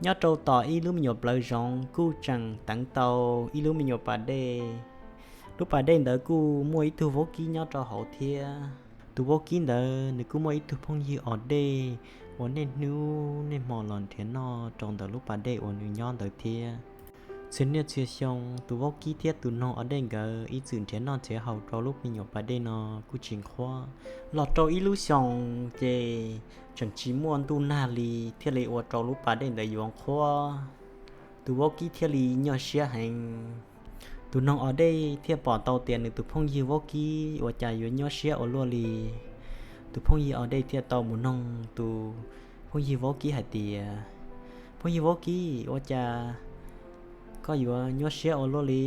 Nyob rau tom ib lub me nyuam plawv zoov kuj tseem teev tau ib lub me nyuam pas dej. Lub pas dej ntawd kuj muaj ib tug vaub kib nyob rau hauv thiab. Tus vaub kib ntawd nws kuj muaj ib tug phooj ywg os dej uas niaj hnub niaj hmo los nrhiav noj rau ntawm lub pas dej uas nws nyob ntawd thiab. Txhia niaj txhia xyoo tus vaub kib thiab tus noog os dej nkawd ib txwm nrhiav noj nrhiav haus rau lub me nyuam pas dej no kuj tsis nqhuab. Los rau ib lub xyoo ces tseem tsis muaj ntuj nag li, thiaj li ua rau lub pas dej ntawd yuav nqhuab. Tus vaub kib thiaj li nyuaj siab heev. Tus noog os dej thiaj pom tau tias nws tus phooj ywg vaub kib ua cas yuav nyuaj siab ua luaj li. Tus phooj ywg os dej thiaj tau mus noog tus phooj ywg vaub kib hais tias, Phooj ywg vaub kib, ua cas koj yuav nyuaj siab ua luaj li?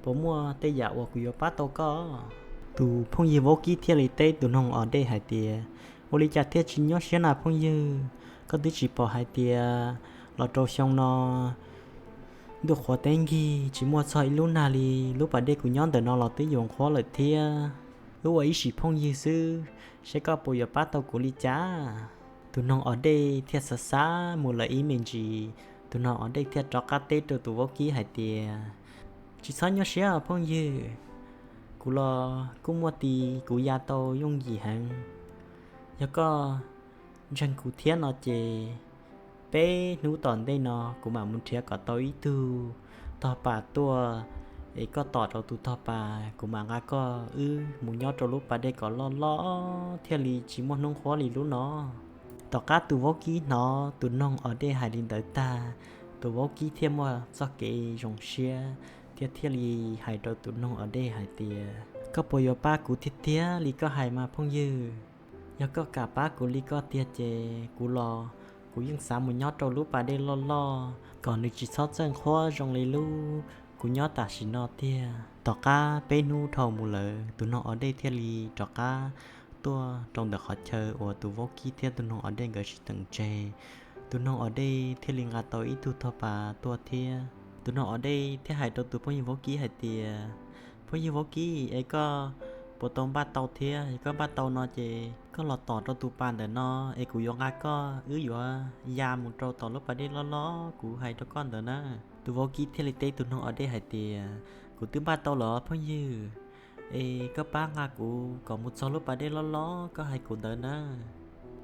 Puas muaj tej yam uas kuv yuav pab tau koj? Tus phooj ywg vaub kib thiaj li teb tus noog os dej hais tias, Ua li cas thiaj tsis nyuaj siab na phooj ywg? Koj twb tsis pom hais tias los rau xyoo no ntuj qhuav teb nkig tsis muaj txog ib lub nag li, lub pas dej kuv nyob ntawm no los twb yuav nqhuab lawm thiab. Wb ua ib sim phooj ywg xwb, seb koj puas yuav pab tau kuv li cas? Tus noog os dej thiaj xav xav mus lawm ib me ntsis, tus noog os dej thiaj rov qab teb rau tus vaub kib hais tias, Tsis txhob nyuaj siab phooj ywg, kuv los kuj muaj tis kuv ya tau yooj yim heev. Yog koj ntseeg kuv thiab no ces peb hnub tom ntej no kuv mam mus nrhiav kom tau ib tug tog pas tuaj, es koj tom rau tus tog pas, kuv mam nqa koj wb mus nyob rau lub pas dej kom loj loj thiaj li tsis muaj hnub nqhuab li lub no. Tom qab tus vaub kib hnov tus noog os dej hais li ntawd tag, tus vaub kib thiaj muaj txoj kev zoo siab thiab thiaj li hais rau tus noog os dej hais tias, Koj puas yuav pab kuv tiag tiag li koj hais mas phooj ywg? Yog koj kam pab kuv li koj tiag ces kuv los kuv yeej xav mus nyob rau lub pas dej loj loj kom nws tsis txhob txawj nqhuab zoo li lub kuv nyob tam sim no tiag. Tom qab peb hnub dhau mus lawm, tus noog os dej thiaj li rov qab tuaj rau ntawm qhov chaw uas tus vaub kib thiab tus noog os dej nkawd sib teem tseg. Tus noog os dej thiaj li nqa tau ib tug tog pas tuaj thiab. Tus noog os dej thiaj hais rau tus phooj ywg vaub kib hais tias, Phooj ywg vaub kib, es koj puas tau npaj tau thiab? Yog koj npaj tau no ces koj los tom rau tus pas ntawm no, es kuv yuav nqa koj wb yuav ya mus rau tom lub pas dej loj loj kuv hais rau koj ntawd na. Tus vaub kib thiaj li teb tus noog os dej hais tias, Kuv twb npaj tau lawm phooj ywg, es koj pab nqa kuv kom mus txog lub pas dej loj loj koj hais kuv ntawd na.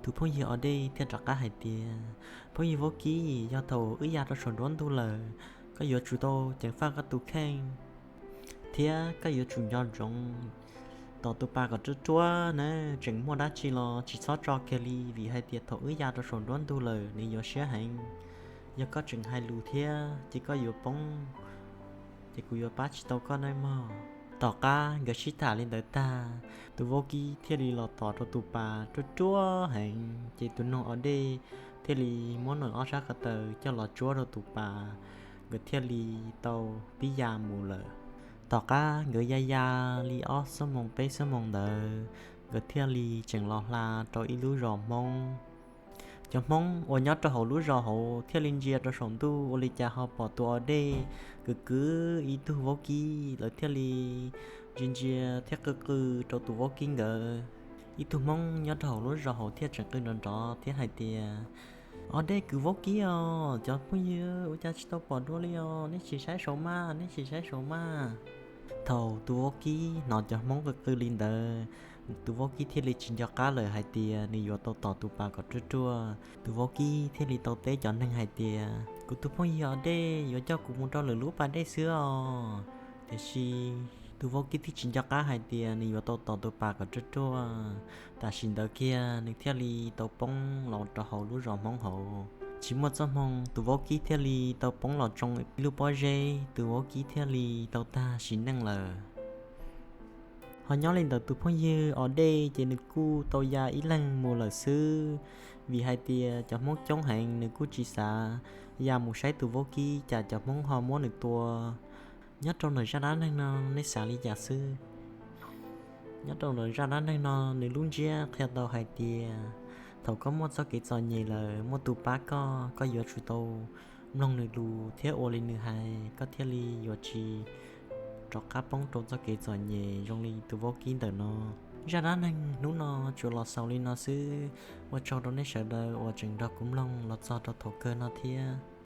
Tus phooj ywg os dej thiaj rov qab hais tias, Phooj ywg vaub kib, yog thaum wb ya rau saum nruab ntug lawm, koj yuav tsum tau ceev faj koj tus kheej thiab koj yuav tsum nco ntsoov tom tus pas kom ruaj ruaj na. Tseem muaj dab tsi los tsis txhob tso kiag li, vim hais tias thaum wb ya rau saum nruab ntug lawm nws yuav siab heev. Yog koj tseem hais lus thiab ces koj yuav poob, ces kuv yuav pab tsis tau koj nawb mog. Tom qab nkawd sib tham li ntawd tag, tus vaub kib thiaj li los tom rau tus pas ruaj ruaj heev, ces tus noog os dej thiaj li muab nws ob sab ko taw coj los tsuab rau tus pas, nkawd thiaj li tau pib ya mus lawm. Tom qab nkawd ya ya li ob xuab moos peb xuab moos ntawd, nkawd thiaj li tseem los hla rau ib lub zos Hmoob. Cov Hmoob uas nyob rau hauv lub zos hauv thiaj li ntsia rau saum ntuj ua li cas ho pom tus os dej kwv kwv ib tug vaub kib, lawv thiaj li ntsia ntsia thiab qw qw rau tus vaub kib nkawd. Ib tug Hmoob nyob rau hauv lub zos hauv thiaj tseem qw nrov nrov thiab hais tias, Os dej kwv vaub kib os, cov phooj ywg, ua cas tsis tau pom dua li os, nej sim saib saud mas, nej sim saib saud mas. Thaum tus vaub kib hnov cov Hmoob qw qw li ntawd, tus vaub kib thiaj li tsis nco qab lawm hais tias nws yuav tau tom tus pas kom ruaj ruaj. Tus vaub kib thiaj li tau teb cov neeg hais tias, Kuv tus phooj ywg os dej yuav coj kuv mus rau lwm lub pas dej xwb os. Tiam sis tus vaub kib twb tsis nco qab hais tias nws yuav tau tom tus pas kom ruaj ruaj. Tam sim ntawd kiag nws thiaj li tau poob los rau hauv lub zos Hmoob hauv. Tsis muaj txoj hmoo, tus vaub kib thiaj li tau poob los tsoo ib lub pob zeb, tus vaub kib thiaj li tau tag sim neej lawm. Ho nyob li ntawm tus phooj ywg os dej ces nws kuj tau ya ib leeg mus lawm xwb, vim hais tias cov Hmoob coob heev nws kuj tsis xav ya mus saib tus vaub kib cas cov Hmoob ho muab nws tua. Nyob rau nws zaj dab neeg no, nej xav li cas xwb? Nyob rau nws zaj dab neeg no, nws lub ntsiab qhia tau hais tias thaum koj muaj txoj kev txom nyem lawm, muaj tus pab koj, koj yuav tsum tau mloog nws lus thiab ua li nws hais, koj thiaj li yuav tsis rov qab poob rau txoj kev txom nyem zoo li tus vaub kib ntawm no. Zaj dab neeg hnub no tsuas los xaus li no xwb. Ua tsaug rau nej sawv daws uas tseem nrog kuv mloog los txog rau thaum kawg no thiab.